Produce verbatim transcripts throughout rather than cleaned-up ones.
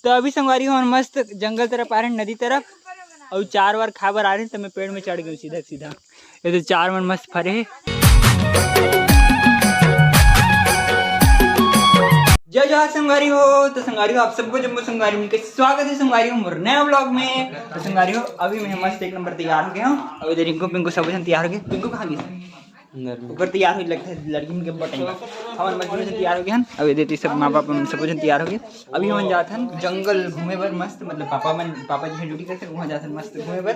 तो अभी संगवारी हो, हमन मस्त जंगल तरफ आ रहे हैं, नदी तरफ, और चार बार खाए बर आ रहे हैं, तो मैं पेड़ में चढ़ गई सीधा सीधा। ये तो चार मन मस्त फरे हे। जय जोहार संगवारी हो। तो संगवारी हो, आप सबको जम्मो संगवारी मन के स्वागत है संगवारी हो मोर नया व्लॉग में। तो संगवारी हो, अभी मैं मस्त एक नंबर तैयार हो गया हूँ। और इधर रिंकू पिंकू सब जन तैयार हो गए। पिंकू कहाँ गए? अंदर में। ऊपर तैयार हो लगता है लड़की मन के बटन। हमन मस्त से तैयार हो गए हन। अब ये देती सब माँ बाप हम सब जन तैयार हो गए। अभी हमन जात हन जंगल घूमे बर मस्त, मतलब पापा मन, पापा जी ड्यूटी करते, वहाँ जात हन मस्त घूमे बर।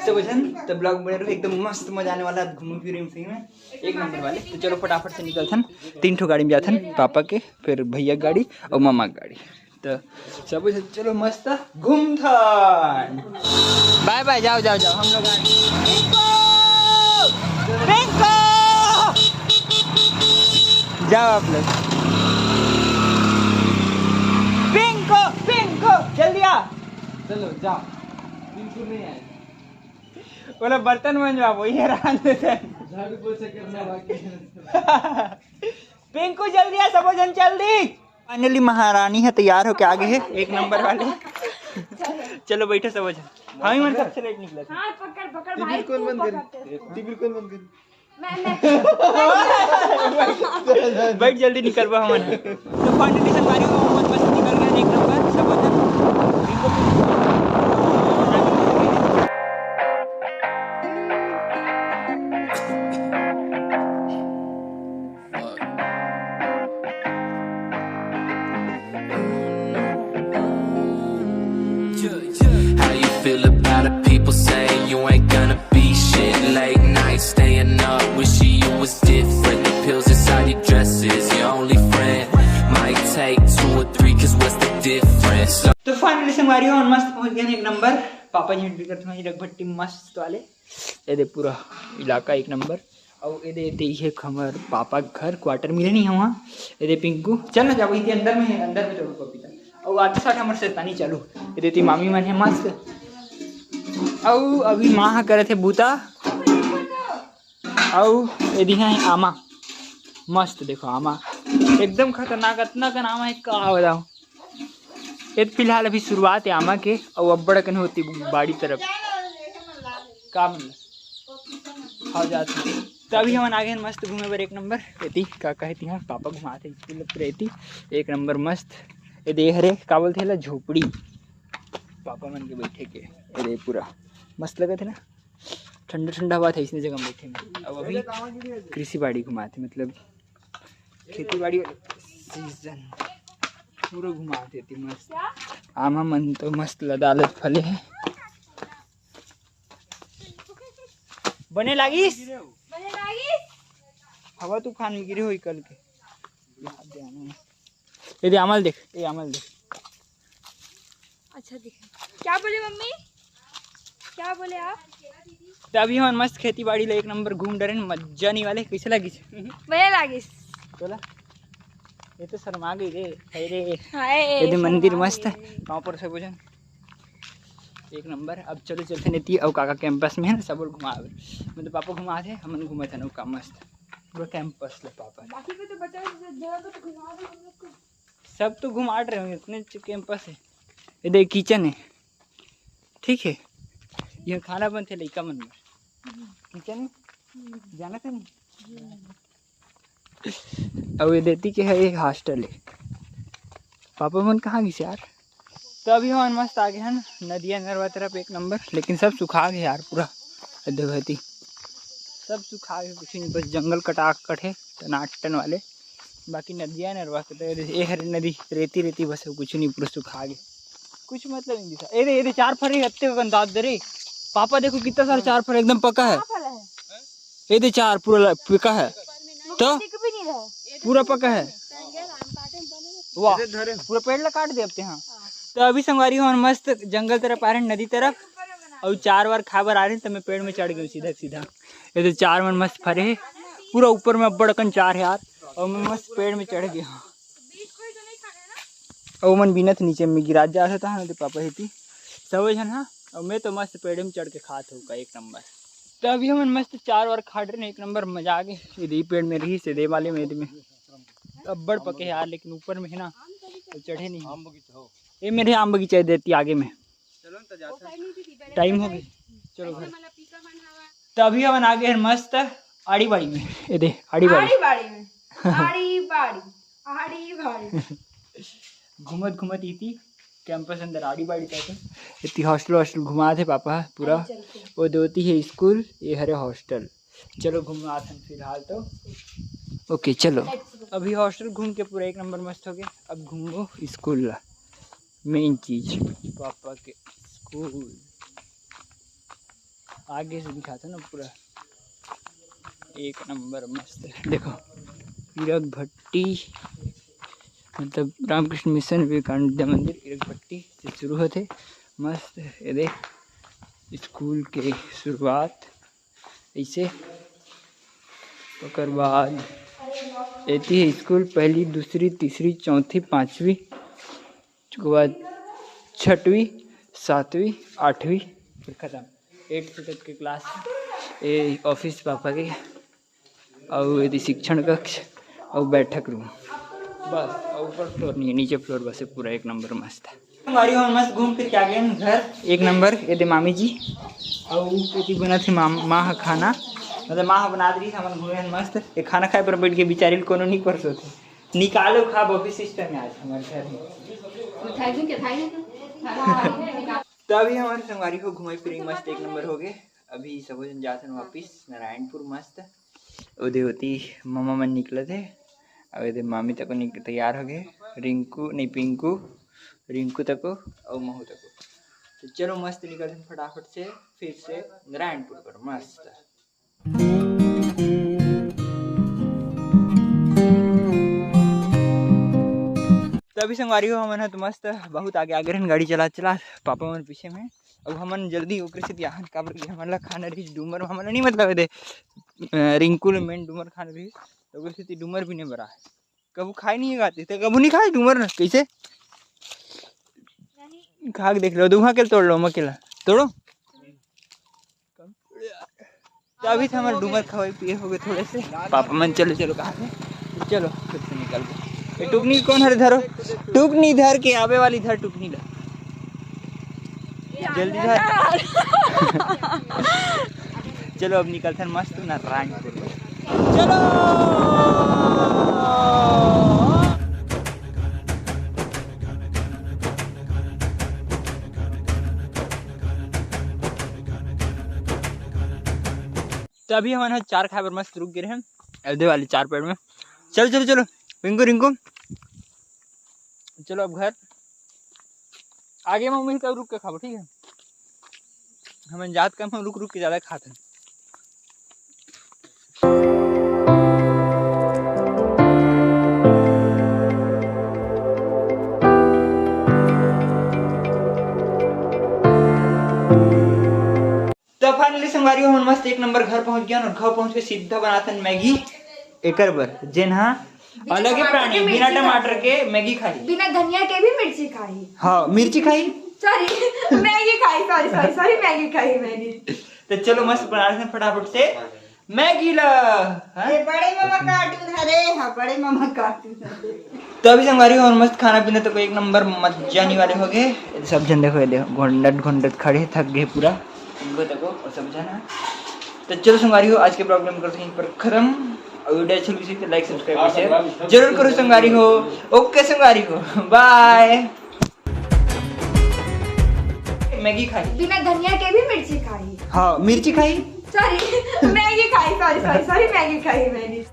सब जन तो व्लॉग बने रहो, एकदम मस्त मजा आने वाला है, घूमे फिरे में सही में एक नंबर वाले। तो चलो फटाफट से निकलथन, तीन ठो गाड़ी में जाथन, पापा के, फिर भैया के गाड़ी और मामा के गाड़ी। तो सब जन चलो मस्त घूमथन। बाय बाय, जाओ जाओ जाओ, हम लोग आ गए। पिंकू! पिंकू! जाओ आप लोग। पिंकू, पिंकू, जल्दी आ। चलो जाओ, पिंकू नहीं आए। बोला बर्तन मंजवा, वो ये रात में झाड़ू पोछा करना बाकी है। पिंकू जल्दी आ, सबो जन जल्दी। फाइनली महारानी है, तैयार होके आ गए है एक नंबर वाले। चलो बैठो सबो जन। हम ही मन सबसे लेट निकला था। हाँ, पकड़ पकड़ भाई, टीवी कौन बंद करे? टीवी कौन बंद करे? मैं मैं बैठ जल्दी निकलबा हमन। तो फाइनली संगवारी हो, हमन बस निकल गए एक नंबर सबो जन। How you feel about it? People say you ain't gonna be shit. Late night staying up, wishing you was different. The pills inside your dresses, your only friend. Might take two or three, cause what's the difference? तो finally संगवारी हो, मस्त पहुंच गए एक number. Papa जी entry करते हैं रगभट्टी मस्त वाले। ये दे पूरा इलाका एक नंबर। और ये दे, ये दे, ये हमर पापा के घर क्वार्टर मिले नहीं है वहाँ। ये दे पिंकू, चल ना जाबो, इतने अंदर में है, अंदर में तो पपीता। और आते साथ हमर शैतानी चालू। ये देती मामी मन है मस्त। और अभी माँ हा करे थे बूता। और ये दी है आमा, मस्त देखो आमा, एकदम खतरनाक, इतना का नाम है का बताओ। ये तो फिलहाल अभी शुरुआत है आमा के, और अब्बड़ कन होती बाड़ी तरफ। का मतलब? हाँ, जात हूँ। तो अभी हमन आ गए हैं मस्त घूमे बर एक नंबर। एती का कहती हैं, पापा घुमाते हैं स्कूल पर एती। एक नंबर मस्त। ये दे हरे, का बोलते हैं ला, झोपड़ी। पापा मन के बैठे के। ये दे पूरा मस्त लगत है ना, ठंडा ठंडा हवा था इसने जगह में बैठे में। अब अभी कृषि बाड़ी घुमाते, मतलब खेती बाड़ी सीजन पूरा घुमाते एती मस्त। आमा मन तो मस्त लदालद फले है। बने लागिस? बने लागिस? हवा तूफान में गिरे होई कल के। ये दे आमा ल देख, ये आमा ल देख। अच्छा दिखे। क्या बोले मम्मी? क्या बोले आप? तो अभी हमन मस्त खेती बाड़ी ले एक नंबर घूम डरेन, मजा नहीं वाले। कैसे लागिस? बढ़िया लागिस। बोला, ये तो शर्मा गई रे। हाय रे। हाय, ये दे मंदिर शर्मा मस्त है, गई। गाँव पर से भोजन एक नंबर। अब चलो चलते नहीं ती, और काका कैंपस में है ना, सब घुमा, मतलब पापा घुमा थे, हमन घूमे थे ना, का मस्त पूरा कैंपस ले पापा। बाकी पे तो बचा है, जगह को तो घुमा दो हम लोग को। सब तो घुमाट रहे होंगे, इतने कैंपस है। ये देख किचन है, ठीक है, ये खाना बनते लइका मन में। किचन है, जाना था नहीं। अब ये देती के है, एक हॉस्टल है। पापा मन कहाँ गिस यार? तो अभी हमन मस्त आ गए हैं नदिया नरवा तरफ एक नंबर, लेकिन सब सुखा गए यार पूरा। ये देखो एती सब सुखा गए, कुछ नहीं, बस जंगल कटा कट है टनाटन वाले। बाकी नदिया नरवा के तो ये हरे नदी रेती रेती बस है, कुछ नहीं, पूरा सुखा गए, कुछ मतलब नहीं दिखा। ए रे, ए रे, चार फर हत्ते का अंदाज दे रे। पापा देखो कितना सारा चार फर एकदम पका है। कहाँ फला है? ये दे चार पूरा ल-, पका है। तो दिख भी नहीं रहा है। पूरा पका है। वाह, पूरा पेड़ ला काट दे अब ते। हाँ, तो अभी संगवारी हो, हमन मस्त जंगल तरफ आ रहे हैं, नदी तरफ, और चार बार खाए बर आ रहे हैं, तो मैं पेड़ में चढ़ गई सीधा सीधा। ये तो चार मन मस्त फरे है, पूरा ऊपर में अब्बड़ अकन चार है यार, और मैं मस्त पेड़ में चढ़ गया हूँ। और मन बिनत नीचे में गिरा जा रहा था ना, तो पापा हेती सब झन हा, और मैं तो मस्त पेड़ में चढ़ के खात हूँ का एक नंबर। तो अभी हमन मस्त चार बार खा रहे हैं, एक नंबर मजा आ गए। ये दे पेड़ में रही से दे वाले में, में अब्बड़ पके यार, लेकिन ऊपर में है ना, तो चढ़े नहीं। आम बगीचा हो। ये मेरे आम बगीचा देती आगे में। टाइम हो गई, चलो घर। तो अभी हमन आ गए हैं मस्त आड़ी बाड़ी में। ये दे, आड़ी बाड़ी। आड़ी बाड़ी में। आड़ी बाड़ी। आड़ी बाड़ी। घूमत घूमत इति कैंपस अंदर आड़ी बाड़ी तक। इति हॉस्टल हॉस्टल घुमा थे पापा पूरा। चल के। वो देवती है स्कूल, ये हरे हॉस्टल। चलो घूमाथन फिलहाल तो। ओके, चलो। अभी हॉस्टल घूम के पूरा एक नंबर मस्त हो गया। अब घूमो स्कूल ला, मेन चीज पापा के स्कूल। आगे से दिखाता ना पूरा, एक नंबर मस्त। देखो, पीरक भट्टी, मतलब रामकृष्ण मिशन विवेकानंद विद्या मंदिर, पीरक भट्टी से शुरू होते। मस्त, ये देख, स्कूल के शुरुआत ऐसे। ओकर बाद एती है स्कूल, पहली, दूसरी, तीसरी, चौथी, पाँचवीं, उसके बाद छठवीं, सातवीं, आठवीं, फिर खत्म। एट्थ तक के क्लास। ये ऑफिस पापा के, अउ एती शिक्षण कक्ष, अउ बैठक रूम, बस। अउ ऊपर फ्लोर नहीं है, नीचे फ्लोर बस है। पूरा एक नंबर मस्त है। संगवारी हो, मस्त घूम फिर के आ गए हम घर, एक नंबर। ये दे मामी जी, अउ एती बना थे माँ, माँ ह खाना, मतलब माँ ह बना रही, हमन घूमे हन मस्त। ये खाना खाए पर बैठ के बिचारी ल कोनो नहीं परसोथे। निकालो खा, बफे सिस्टम है आज हमारे घर में। उठाई दूं क्या? उठाई दूं क्या? तो अभी हमारे संगवारी हो घुमाई फिराई मस्त एक नंबर हो गए। अभी सब झन जाथन वापिस नारायणपुर मस्त। ओदे होती ममा मन निकलत हे, अउ एदे मामी तको निक-, तैयार हो गए। रिंकू नहीं, पिंकू, रिंकू तको अउ महू तको। तो चलो मस्त निकलथन फटाफट से फिर से नारायणपुर पर मस्त। तो अभी संगवारी हो, हमन ह तो मस्त बहुत आगे आगे रहन गाड़ी चला चला, पापा मन पीछे में। अब हमन जल्दी ओकरे से बिहान काबर के हमन ला खाना रही डूमर, हमन ला नहीं मतलब दे, अ, रिंकू ले मेन डूमर खाना रही, तो ओकरे से डूमर भी नहीं बरा है। कभू खाए नहीं गाते, तो कभू नहीं खाए डूमर ना, कैसे? खा के देख लो, दुहा के तोड़ लो, मकेला तोड़ो। तो अभी तो हमारे डूमर खवाई पिए हो गए थोड़े से। पापा मन चलो, चलो, कहाँ से? चलो, फिर से निकल गए। ये टुकनी कौन हरे धरो? टुकनी धर के आवे वाली धर टुकनी ला। जल्दी धर। चलो, अब निकलथन मस्त नारायणपुर। चलो। तो अभी हमन ह चार खाए बर मस्त रुक गए हैं, अयोध्या वाले चार पेड़ में। चलो, चलो, चलो, रिंकू, रिंकू, चलो अब घर। आगे में मम्मी तब रुक के खाबो, ठीक है? हमन जात कम, हम रुक रुक के ज़्यादा खात हैं। तो finally संगवारी हो, हमन मस्त एक नंबर घर पहुंच गया और घर पहुंच के सीधा बनाथन मैगी एकर बर, जेन हा अलग ही प्राणी, बिना टमाटर के मैगी खाही। बिना धनिया के भी मिर्ची खाही। हाँ, मिर्ची खाही। सॉरी, मैगी खाही, सॉरी, सॉरी, सॉरी, मैगी खाही, मैगी। तो चलो मस्त बनाथन फटाफट से मैगी ला। हाँ? ये बड़े मामा कार्टून हरे, हाँ, बड़े मामा कार्टून हरे। तो अभी संगवारी हो, और मस्त खाना पीना तो कोई एक नंबर मजा नहीं वाले हो गए। सब जन देखो, ये देखो, घोंडत घोंडत खड़े, थक गए पूरा। इनको देखो, और सब जन, हाँ। तो चलो संगवारी हो, आज के ब्लॉग में करते हैं यहीं पर खत्म। और वीडियो अच्छी लगी तो लाइक, सब्सक्राइब और शेयर जरूर करो संगवारी हो। ओके संगवारी हो, बाय। मैगी खाही। बिना धनिया के भी मिर्ची खाही। हाँ, मिर्ची खाही। सॉरी, मैगी खाही, सॉरी, सॉरी, सॉरी, मैगी खाही, मैगी।